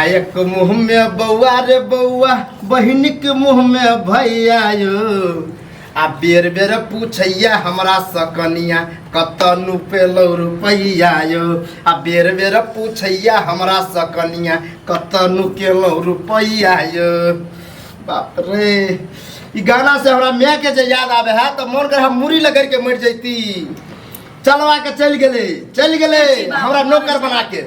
मायक मुँह में बौआ रे बौआ, बहिन के मुँह में भैया यो। आ बेर बेर पूछैया हमरा सकनिया कतऽ नुपेलौ रुपैया यो। आ बेर बेर पूछैया हमरा सकनिया कतऽ नुकेलौ रुपैया यो। बाप रे, ई गाना से हमरा माय के जे याद आवे है तो मन कर हम मुड़ी लगड़ के मर जैती। चलवा के चल गेले, चल गेले हमरा नौकर बना के।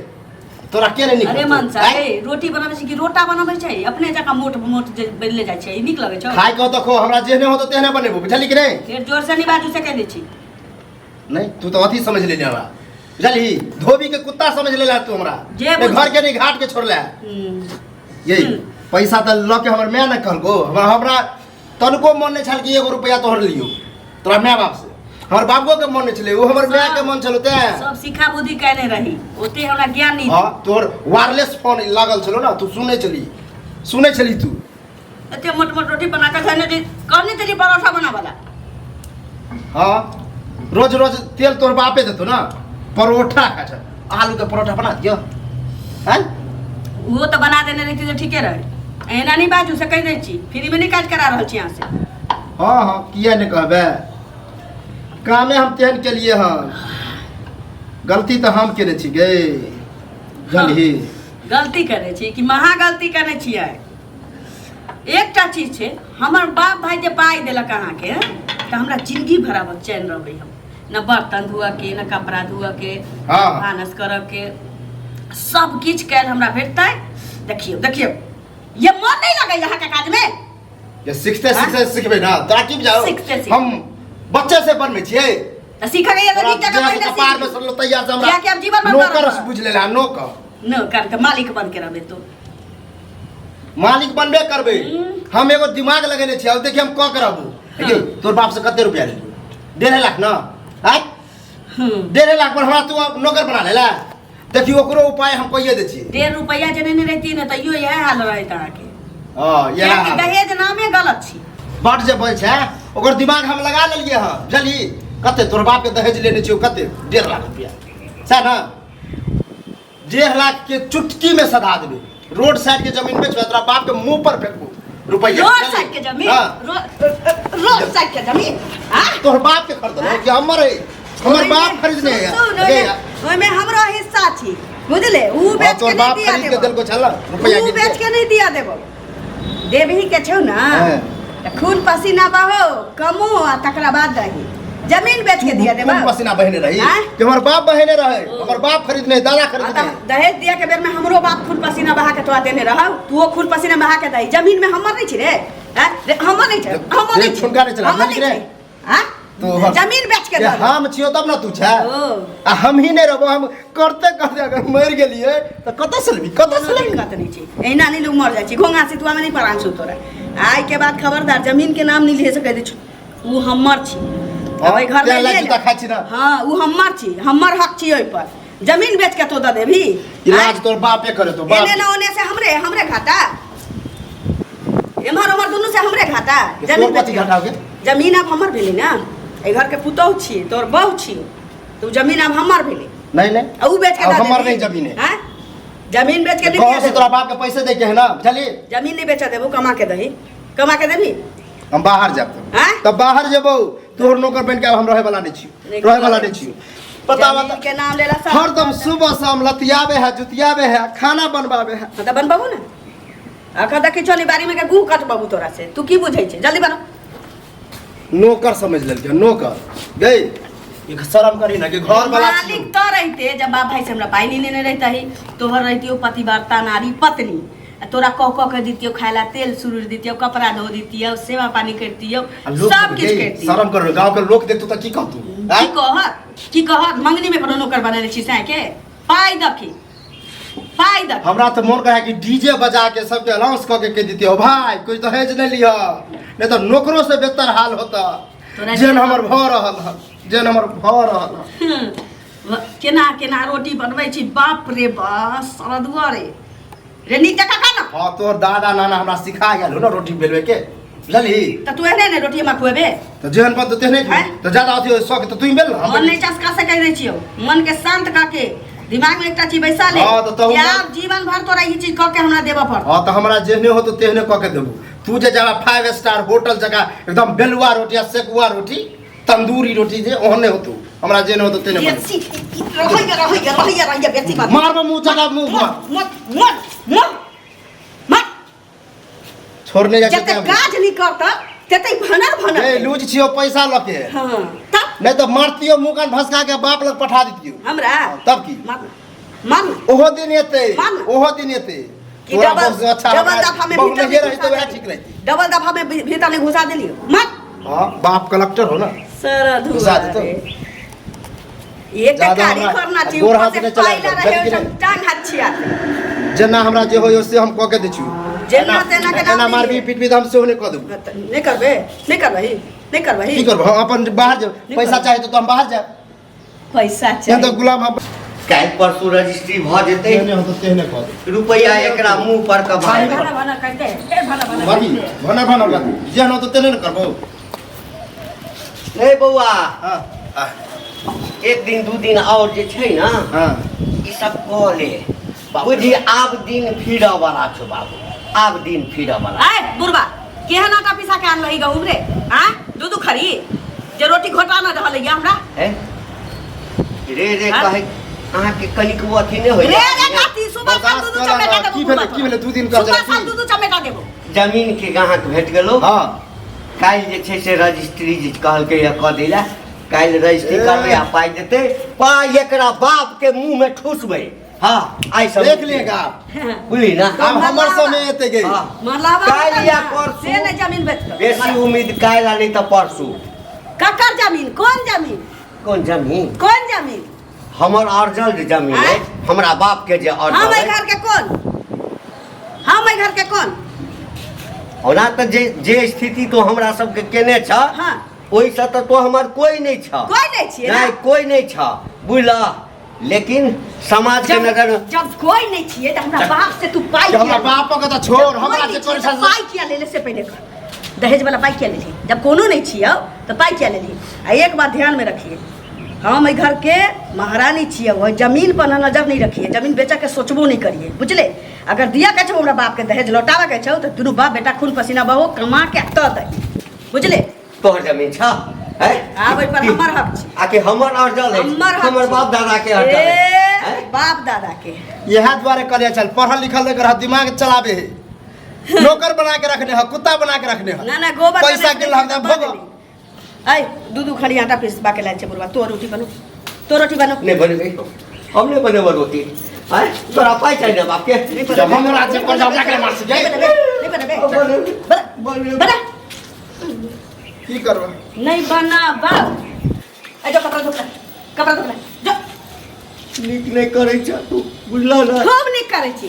तोरा के नहीं अरे मनसा रे, रोटी बनाबै छै कि रोटा बनाबै छै? अपने जकाँ मोट मोट जे बनले जाइ छै, ई नीक लगै छौ? खाय के तो खो, हमरा जेहने होतो तेहने बनेबो, बुझली कि नहीं? फेर जोर से नहीं बाजू से कह दै छी। नहीं, तू तो अथी समझ लेने हमरा, बुझली? धोबी के कुत्ता समझ लेला तू हमरा। जे नहीं बुझ- घर के नहीं घाट के छोड़ला। ये पैसा तो लऽ के हमर माय ने कहलको, हमरा हमरा तनको मन नहीं छल कि एगो रुपया तोहर लियो तोरा माय बाप से। हमर बाबो के मन नहीं छलै, ओ हमर माय के मन छलो तें। सब सिखा बुद्धि केने रही, ओते हमरा ज्ञान नहीं। हाँ, तोहर वायरलेस फोन लागल छलो ना, तू सुनै छली, सुनै छली तू। एते मोट मोट रोटी बना के खाने दी, कहने चली परोठा बनावला। हाँ, रोज रोज तेल तोहर बापे देतो ना, परोठा खा छ, आलू के परोठा बना दियो। हैं? वो तो बना देने रही तो ठीके रहे। एना नहीं बाजू से कह दै छी, फ्री में नहीं काज करा रहल छी यहाँ से। हाँ हाँ, किया नहीं कहबे, कामे हम तेहन के लिए हन, गलती तो हम केने छी गे, जानही। गलती करे छी कि महा गलती करे छियै। एकटा चीज छै, हमर बाप भाई जे पाइ देलक अहाँके तऽ हमरा जिंदगी भर आब चैन रहबै हम, न बर्तन धोअ के, न कपड़ा धोअ के, भानस करऽ के, सब किछु काल्हि हमरा भेटतै। देखियौ देखियौ, ये मन नहीं लगैया अहाँके काजमे। ये सीखते सीखते सीखबै ना, तोरा की बुझाओ? सीखते सीखते। हम बच्चे से बनबै छियै। तऽ सीखऽ के तोरा नीक जकाँ जेना पहिने कपार में सीख। सड़लो तैयार से हमरा कियाकि आब जीवन भर नौकर करऽ पड़त। बुझि लेला, नौकर। नौकर तऽ मालिक बन के रहबै तू। मालिक बनबे करबै। हम एगो दिमाग लगेने छियै, आब देखिए हम कऽ के रहबो। देखिए, तोर बाप से कते रुपया लेलियौ? 1.5 लाख ना? आँय? 1.5 लाख पर हमरा तू अब नौकर बना लेला। देखियौ, ओकरो उपाय हम कहिए दै छियै। 1.5 रुपया जे नेने रहिती ने तैयो इएह हाल रहैत अहाँके। हँ, इएह कियाकि हाल। दहेज नामे गलत छी। बड जे बजै छै ओकर दिमाग हम लगा लेलियै हँ, बुझलही? कते तोर बाप के दहेज लेने छियौ? कते? 1.5 लाख रुपया, सएह ने? 1.5 लाख के चुटकी में सधा देबै। रोड साइड के जमीन बेचबै, तोरा बाप के मुंह पर फेंकबो रुपैया। रोड साइड के जमीन? हाँ। रोड साइड के जमीन, हाँ? तोहर बाप के खरीदल कि हमर है? हमर बाप खरीदने है। सुन, ओहिमे हमरो हिस्सा छी, बुझले? ऊ बेच के तोहर नहीं बाप दिया खरीद के देबो। देलको छल रुपैया। ऊ गिन बेच के के नहीं दिया देबो। देबही के छौ ना हाँ। तऽ खून पसीना बहो, कमो आ तकरा बाद दही। जमीन बेच के दिया देबो। खून पसीना बहने रही आँय? कि हमर बाप बहने रहे? हमर बाप खरीदने, दादा आ खरीदने। तऽ दहेज दिया के बेर में हमरो बाप खून पसीना बहा के तोरा देने रहौ, तू खून पसीना बहा के दही। जमीन में हमर नहीं छी रे, आँय? रे, हमर नहीं छै, हमर नहीं छै। छुनका नहीं चला, हमर नहीं नहीं रे। छै। आँय? तो हम- जमीन बेच के जे दऽ दे। हम छियो तब ना तू छै। ओ। आ हम ही नहीं रहबो, हम करते करते अगर मरि गेलिए तऽ कतऽ से लेबी, कतऽ से कोनो लेबी? दिक्कत नहीं छै, एहिना नहीं लोग मर जाइ छै। घोंघा सितुआ में नहीं परान छौ तोरा। आइ के बाद खबरदार जमीन के नाम नहीं ले सकै छै। उ हमर छी। हाँ, अब एहि घर में तें ला ले जूता जा। खाइ छी ना। हाँ, उ हमर छी, हमर हक छी ओहि पर। जमीन बेच के तो दऽ देबही? इलाज तोर बापे करे तो बाप। एने ना ओने से हमरे हमरे घाटा, एम्हर ओम्हर दुनू से हमरे घाटा। तोर कथी घाटा हो गेल? जमीन आब हमर भेलै ना। एहि घर के पुतहु छी, तोर बहू छी, तो जमीन आब हमर भेलै। नहीं नहीं, आ उ बेच के अब दऽ हमर देबही? नहीं जमीन है। आँय? जमीन बेच के नहीं गाँव दिया से देबो। तोरा बाप के पैसे दे के है ना, बुझली? जमीन नहीं बेच देबो, कमा के दही, कमा के देबही। हम बाहर जाब तब। आँय? तब बाहर जेबो, तोहर नौकर बन के आब हम रहे वाला नहीं छी, नहीं, रहे वाला नहीं छी। पता जमीन बता के नाम लेला सब। हरदम सुबह शाम लतियाबे है, जुतियाबे है, खाना बनवाबे है। हाँ, तऽ बनबहु ने। अखन देखै छौ बाड़ी में के गूह कटबहु तोरा से। तू की बुझै छै? जल्दी बना। नौकर समझ लेलकै, नौकर गई। एक शर्म करी ना कि घर वाला मालिक तो रहते जब बाप भाई से हमरा पाई नहीं लेने रहता ही। तोहर रहतियो पतिव्रता नारी पत्नी, आ तोरा कह कह के दितियो खाए ला तेल सुरूर दितियो, कपड़ा धो दितियो, सेवा पानी करतियो, आ लोग सब किछु गई, करतियो। शर्म कर, गांव के लोग देखतो त की कहतू? की कहत, की कहत? मंगनी में कोनो नौकर बनेने छी साय के? पाई दखी, पाई दखी। हमरा तो मन कहे कि डीजे बजा के सबके अनाउंस कऽ के कह देती हो, भाई कोई दहेज नहीं लिह, नहीं तो नौकरों से बेहतर हाल होता। तोरा जेन हमर भऽ रहल हन, जेन हमर भऽ रहल हन। केना केना रोटी बनबै छी, बाप रे बा, सरदुआ रे रे, नीक जकाँ खा ना। हाँ, तोहर दादा नाना हमरा सिखा गेल हो ना रोटी बेलबे के, बुझलही? तऽ तू एहने ने रोटी हमरा खुएबे? तऽ जेहन बनतौ तेहने खा। हैं? तऽ ज्यादा अथी शौक तऽ तू बेल ना, हम मन नहीं चस्का से कह दै छियौ, मन के शांत कऽ के दिमाग में एकटा चीज बैसा ले हाँ, तऽ तहु कि आब जीवन भर तोरा ई चीज कऽ के हमरा देबऽ पड़त। हाँ तऽ हमरा जेहने होतो तेहने कऽ के देबू। तू जे जरा 5 स्टार होटल जगह एकदम बेलुआ रोटी आ सेकुआ रोटी तंदूरी रोटी जे ओहने होतो, हमरा जेहने होतो तेहने बनेबू। बेसी रहैया रहैया रहैया रहैया बेसी बात। मारबो मुँह चका मुँह पर। मत मत मत मत छोड़ने जाइ जते काज नहीं करता तते भनर भनर। ए लूज छियो पैसा लके। हां तब नहीं तो मारतियो मुंह कान भसका के बाप लग पठा दितियो हमरा। तब की मान मान ओहो दिन एते, मान। ओहो दिन एते। कि तोरा डबल बहुत अच्छा डबल हमरा दफा में बहु भीतर नहीं नहीं रही तो घुसा वएह देलियो। ठीक रहती। डबल दफा में भीतर नहीं घुसा देलियो मत। हां बाप कलेक्टर हो ना सारा घुसा धुआ देतो। एक ज्यादा कारी हमरा करना चाहिए गोर ऊपर हाथ से नहि चला पाइला रहे जबकि ओहिठाम टांग हाथ छिया जेना हमरा जे होय से हम कऽ के दै छियौ। जेना तेना के नाम एना नहि मारबी लिअ। पीटबी तऽ हम सेहो नहि कऽ देबौ। नहि करबै, नहि करबही, नहि करबही। की करबै हम अपन बाहर जेबै, नहि पैसा करबै। चाही तऽ हम बाहर जायब। पैसा एहन चाही। तऽ गुलाम हम काल्हि परसू रजिस्ट्री भऽ जेतै। तेहने होतौ तेहने कऽ देब। रुपैआ एकरा मुँह पर के मारबै। भना भना करते, ए भना भना बाकी करते। भना भना बाकी जेहन होतौ तेहने ने करबौ। नहीं बौआ, हाँ, आ, एक दिन दू दिन और जे छै ना, हाँ। ई सब कऽ ले बुझी। आब दिन फिरऽ वाला छौ बाबू, आब दिन फिरऽ वाला। आय बुढ़बा, केहन आटा पिसा के आनलही गहूम रे? आ दू दू खरी जे रोटी घोटा न रहल या हमरा। है रे रे हाँ? कहै अहाँके कनिकबो अथी नहि होइया। रे रे काती सुबह शाम दू दू बर्दाश्त कऽ चमेटा ना, देबो। की भेलै, की भेलै, दू दिन कर सुबह जरा, शाम की? दू दू चमेटा देबो। जमीन के ग्राहक भेट गेलो। हाँ। काल्हि जे छै से रजिस्ट्री जे कहलकै या कऽ दै लए, काल्हि रजिस्ट्री ए। करबै आ पाइ देतै। पाइ एकरा बाप के मुंह में ठूसबै। हाँ आइ सब देख लिएगा आप। बुझली ना। आब हमर समय एते गई। हाँ। मरलावा काल्हि या से परसू नहीं जमीन बेच कऽ। बेसी उम्मीद काल्हि आ नहि तऽ परसू। ककर जमीन? कोन जमीन? कोन जमीन? कोन जमीन? हमर अर्जल जे जमीन आँय? अछि, हमरा बाप के जे अर्जल हम एहि अछि। घर के कोन? हम एहि घर के कोन? ओना तऽ जे जे स्थिति तो हमरा सबके केने छ, हाँ। ओहिसँ तऽ तो हमर कोई नहि छ। कोई नहीं छियै ना? नहि, कोई नहि छ, बुझलह। लेकिन समाज के जब नजर जब कोई नहीं छियै तऽ हमरा बाप से तू पाइ हमरा किया बाप के तऽ छोड़, जब कोई हमरा नहीं जे छियै करै तऽ छै पाइ किया लेले से पहिले कह। दहेज वाला पाइ किया लेली? जब कोनो नहीं छियै तऽ पाइ किया लेली? आ एक बात ध्यान में रखिए, हम एहि घर के महारानी छियै, ओहि जमीन पर ना नजर नहीं रखिए, जमीन बेचा के सोचबो नहीं करिए, बुझले? अगर दिया के छौ हमरा बाप के दहेज लौटाबे के छौ तऽ दुनू बाप बेटा खून पसीना बहो कमा के तऽ दे, बुझले? तोहर जमीन छ हैं? आब ओहि पर हमर हक छै। आके हमर अर्जल अछि, हमर हक हमर छै। बाप दादा के अर्जल ए, अछि, हैं? बाप दादा के। इएह दुआरे कहलियै चल पढ़ल लिखल नहीं रह, दिमाग चलाबे है, नौकर बना के रखने है, कुत्ता बना के रखने है। ना ना गोबर पैसा के लगता भोग। ऐ दू दू खड़ी आटा पिसबा के लायल छै बुढ़वा, तो रोटी बनो, तो रोटी बनो। नहीं बनेबै हम, नहीं बनेबै रोटी। आँय तोरा पाइ चाही ने बाप के? जब हम राज्य पर जाब जाके मार सके। नहीं बनेबै, नहीं बनेबै। बनेबै। बना, बना। की करबै? नहीं बना बाप। ऐ जो कपड़ा धोखला, कपड़ा धोखला जो। नीक नहि करै छ तू, बुझलह ना? खूब नीक करै छी।